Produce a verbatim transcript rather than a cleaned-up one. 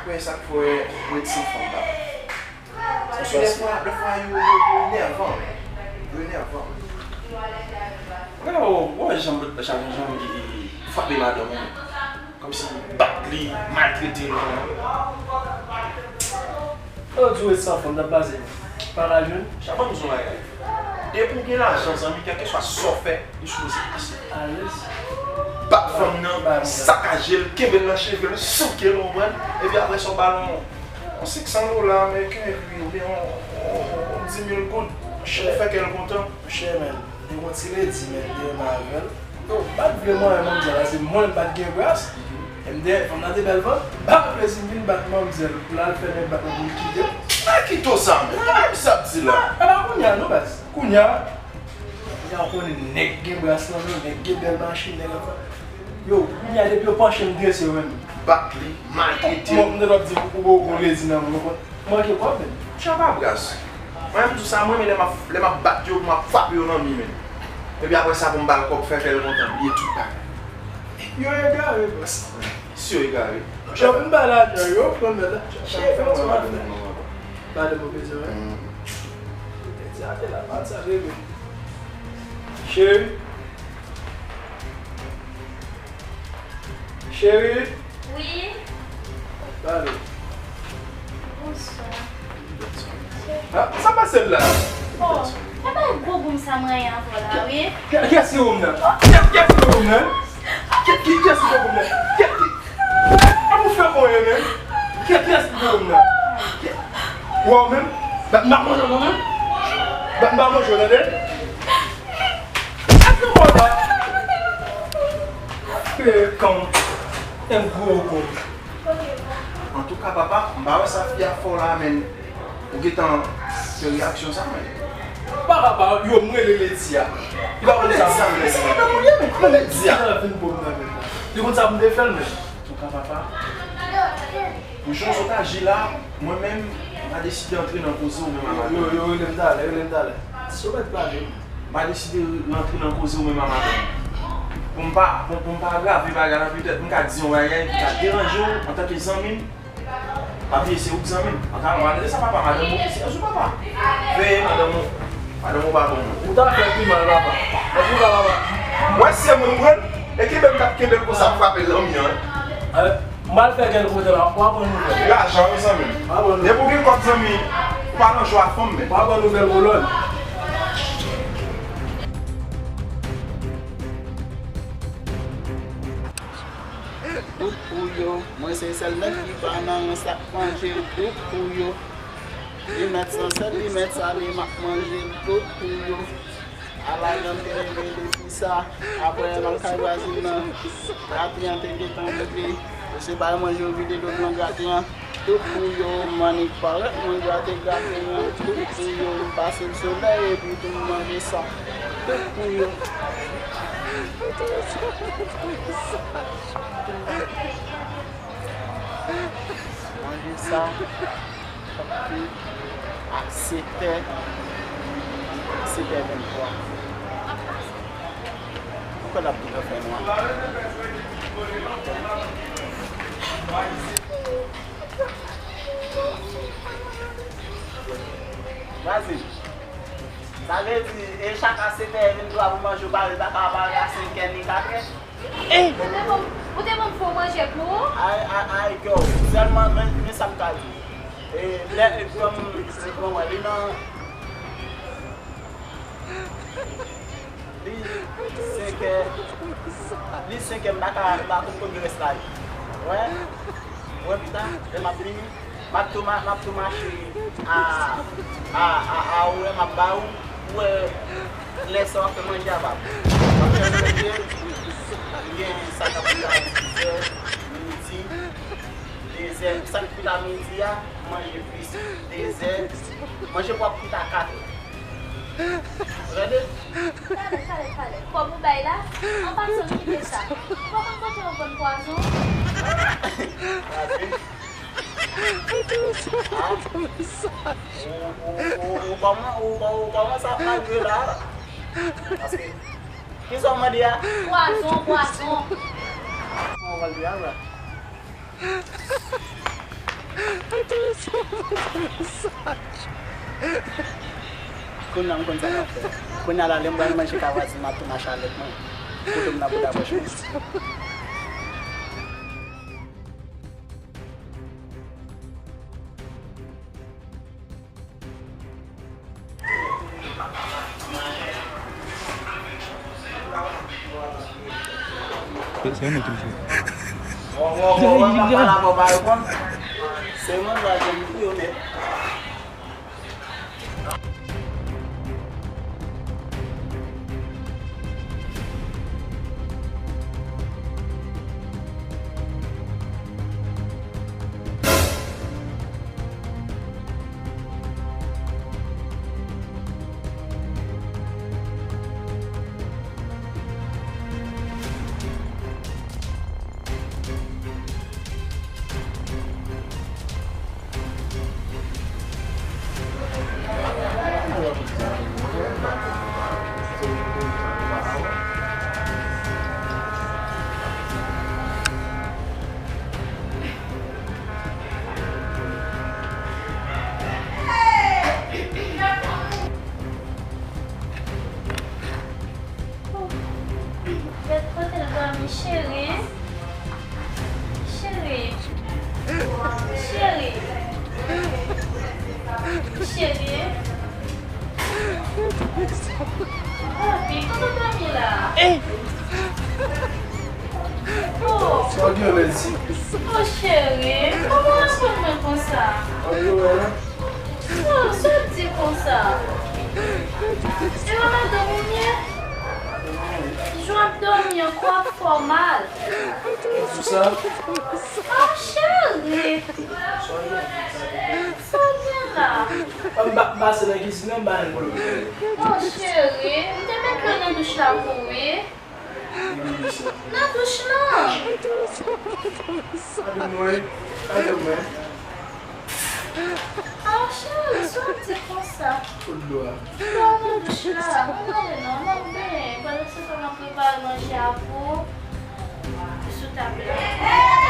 Mwen sa k fè mwen san fanm pa. Paske dèfwa, dèfwa yo, yo, yo enèvan. Yo enèvan. Wè, wè, wè, jan lòt, jan, jan li, li, li frape madanm ou. Kòmsi bat li, maltrete l. Yo di w ret san fanm, n ap baze. Pa ka jwenn. Chapo m sou bagay. Depi w gen lajan, zanmi, kèlkeswa sa w fè, li sipoze pase. Alèz. Bat fanm nan, sakaje l, kenbe l nan cheve l, souke l, w konprann? Epi apre sa, w ba l yon, yon senk san dola ameriken, epi oubyen yon, yon, yon di mil goud, pou fè kè l kontan. Monchè, men, li gon ti redi, men, li renmen avè l. Yo, m pa t vle manyen manmzèl la, se mwen m pa t gen bras. E m te, fanm nan te bèl vant, m pa vle si m vin bat manmzèl pou l al fè nèg bat mwen pou l kite m. Nan kite w sa, men. Sa misye ap di la? E pa kounye a non, baz. Kounye a, kounye a w konnen nèg gen bras nan men, nèg gen bèl machin, nèg anfòm. Yo, kounye a depi yo panche m drese yo menm. Bat li, maltrete l. Bon, m te t ap di ou gon redi nan men w, ou konn. Manke kòb, men. Chan pa bras. Mwen, m di w sa, mwen, men lè m ap, lè m ap bat yo, m ap frape yo nan mi, men. Epi apre sa, pou m ba l kòb, fè kè l kontan, bliye tout bagay. Yo egare, bòs. Si yo egare. Yo vin ba lajan, yo pran mèt la. Cheri, fè yon ti afè. Ba de move zòrèy. Ti afè la, pa sa rele. Cheri. Cheri. Wi. Pale. Bonswa. Ah, sa pase l la? Oh, e pa gwo boum sa manyen avè w la, wi. Kiyès ki boum nan? Kiyès, kiyès ki boum nan? Ki, ki, kiyès ki boum nan? Ki, ki, a pou fè konyen, men? Ki, kiyès ki boum nan? Wè w menm? Bat m pa manje w non, men. Bat m pa manje w, tande? Frekan. En gwo gwo. Antouka, papa, m pa wè sa fi a fè w la, men. Ou gentan fè reyaksyon sa, men. Pa papa, yo, m rele Ledi a. Li pa konn sa. Ledi a, men. Se madanm ou li ye, men. Ledi a. Li konn sa pou m te fè l, men. Antouka, papa. Pou jan w sot aji la, mwen menm, m pa deside antre nan koze w menm a madanm. Yo, yo, rele m talè, rele m talè. Si w mèt pale. M pa deside rantre nan koze w menm a madanm. Pou m pa, pou, pou m pa agrave bagay la, petèt m ka di yon bagay ki ka deranje w antanke zanmi m. Pa bliye se ou k zanmi m. Antouka, m pa rele sa papa, madanm ou, se sou papa. Veye madanm ou, madanm ou pa bon moun. Ou ta fè pi mal, papa. Antouka, papa. Mwen se moun mwen, e kenbe m t ap kenbe l konsa, m frape l nan mi an. M al fè kè l kontan la, w a pran nouvèl. Lajan wi zanmi m. W a pran nouvèl. Depi w gen kòb zanmi, ou pa nan jwa fanm men. W a pran nouvèl kolòn. Tout pou yo, mwen se sèl nèg ki pa nan rans la k manje l, tout pou yo. Limèt san sèl, limèt sale, m ap manje l, tout pou yo. Ala jan m te leve depi sa, apre m al kay vwazin nan, graten an te gentan rive. Mesye bay manje yo vide dlo nan graten an. Tout pou yo, m annik parèt, mwen grate graten an. Tout pou yo, m pase l solèy epi tou m manje sa. Tout pou yo. Manje sa. Ak sèt è, sèt è venntwa. Poukò l ap gentan fè nwa? Vwazin, sa vle di, e chak a sèt è venntwa pou manje w pare, pa ka pare a senk è ni kat è? Ou te ban m, ou te ban m fo manje pou ou? Ay, ay, ay, girl. Sèlman, men, men sa m ka di. E, lè, e, kòm, e, kòman, li nan, li senk è, li senk è, m pa ka, m pa konn kote rès la ye. Wè, wè, pita, lè m ap vini. M ap tou ma-, m ap tou mache a, a, a, a orè m ap ba ou, pou wè lè sa w ap fè manje a ba m. M ap fè manje, m gen sa k ap fè a dizè, midi, dezè, sa k fè a midi a, manje plis dezè, manje pwòp fè a katrè. Ou tande? Talè, talè, talè. Kòb ou bay la, an pasan m kite sa. Ou pa konn kote yo vann pwazon? Pwazon? Ah. Ou, ou, ou, ou kòman-, ou, ou kòmanse ap malve la? Paske, kisa w mande a? Pwazon, pwazon. Mwen pral di a, bra. Kounye a m konn sa m ap fè. Kounye a la, lè m pral manje kay vwazen, m ap tou mache alèz mwen. Kote m nan bouda pòch mwen. Se, se yon nèg ki jwe. Bon, bon, bon, bon, m ap pale avè w, pa reponn. Se manzè a ki m touye w nèt. Gad kote l dòmi, cheri. Cheri. Cheri. Cheri. Papi, kòman w dòmi la? Oh. Sa w gen, Melsi? Oh, cheri, kòman w ap rann mwen konsa? Oh, sa w di konsa? E wè madanm ou ye? Jan w ap dòmi an, kò ap fè w mal. Pou sa? Oh, cheri. Sa w gen la? An m pa pase nan kizin nan, m ba l dlo. Oh, cheri, m te met dlo nan douch la pou ou, wi. Nan douch lan. Gade mwen, gade mwen. Oh, cheri, sa w ap di konsa? Kot dlo a? Dlo a nan douch la. Ann ale non, ann al benyen. Pandan se tan, m ap prepare manje a pou ou. Sou tab la.